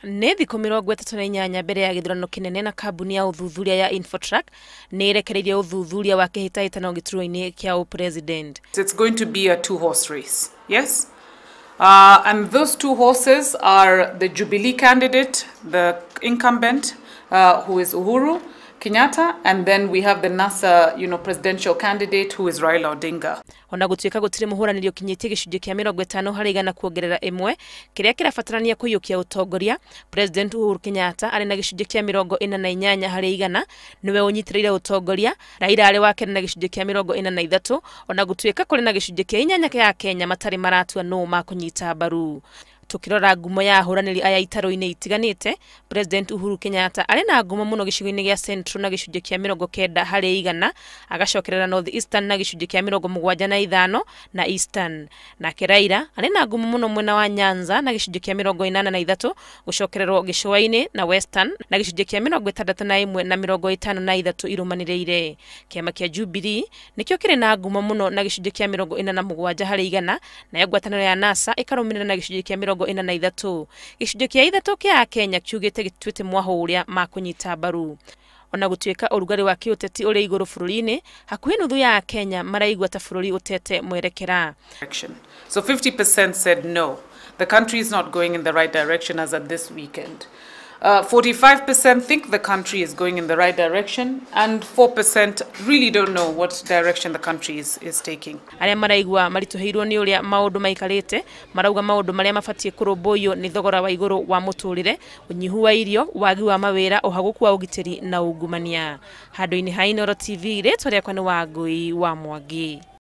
Nĩ thikũ 38 mbere ya gĩthurano kĩnene na kambuni ya ũthuthuria ya Infotrack nĩ ĩrekereirie ũthuthuria wa kĩhĩtahĩtano gĩturwa-inĩ kĩa ũpresident. It's going to be a two-horse race, yes? And those two horses are the Jubilee candidate, the incumbent, who is Uhuru Kenyatta, and then we have the NASA, presidential candidate, who is Raila Odinga. Ona gũtuĩka gũtirĩ mũhũranĩri ũkinyĩtie gĩcunjĩ kĩa 50% kuongerera ĩmwe kĩrĩa kĩrabatarania kũiyũkia ũtongoria, President Uhuru Kenyatta arĩ na gĩcunjĩ kĩa 48% nĩwe ũnyitĩrĩire ũtongoria, Raila arĩ wa kerĩ na gĩcunjĩ kĩa 43, ona gũtuĩka kũrĩ na gĩcunjĩ kĩa 8 kĩa Kenya matarĩ maratua nũ makũnyita mbaru. Tukirora ngumo ya ahũranĩri aya itarũ-inĩ itiganĩte, President Uhuru Kenyatta arĩ na ngumo mũno gĩcigo-inĩ gĩa Central na gĩcunjĩ kĩa 90%, agacokerera North Eastern na gĩcunjĩ kĩa 75 na Eastern. Nake Raila arĩ na ngumo mũno mwena wa Nyanza na gĩcunjĩ kĩa 83, gũcokererwo gĩcũa-inĩ na Western na gĩcunjĩ kĩa 61 na 53 irũmanĩrĩire. Kĩama kĩa Jubilee nĩkĩo kĩrĩ na ngumo mũno na gĩcunjĩ kĩa 47%, nayo ngwatanĩro ya NASA ĩkarũmĩrĩra na gĩcunjĩ kĩa 43. Gĩcunjĩ kĩa 3 kĩa Kenya kiugĩte gĩtuĩte mwahũ ũrĩa makũnyita mbaru. Ona gũtuĩka ũrugarĩ wa kĩũteti ũrĩ igũrũ bũrũri-inĩ, hakuhĩ nuthu ya Kenya maraigua ta bũrũri ũtete mwerekera. So 50% said no, the country is not going in the right direction as at this weekend. 45% think the country is going in the right direction, and 4% really don't know what direction the country is taking. Arĩa maraigua maritũhĩirwo nĩ ũrĩa maũndũ maikarĩte, marauga maũndũ marĩa mabatiĩ kũrũmbũiyo nĩ thogora wa igũrũ wa mũtũrĩre, ũnyihu wa irio, wagi wa mawĩra, ũhagũku wa ũgitĩri na ungumania. Handũ-inĩ ha Inooro TV, rĩtwa rĩakwa nĩ Wangũi wa Mwangi.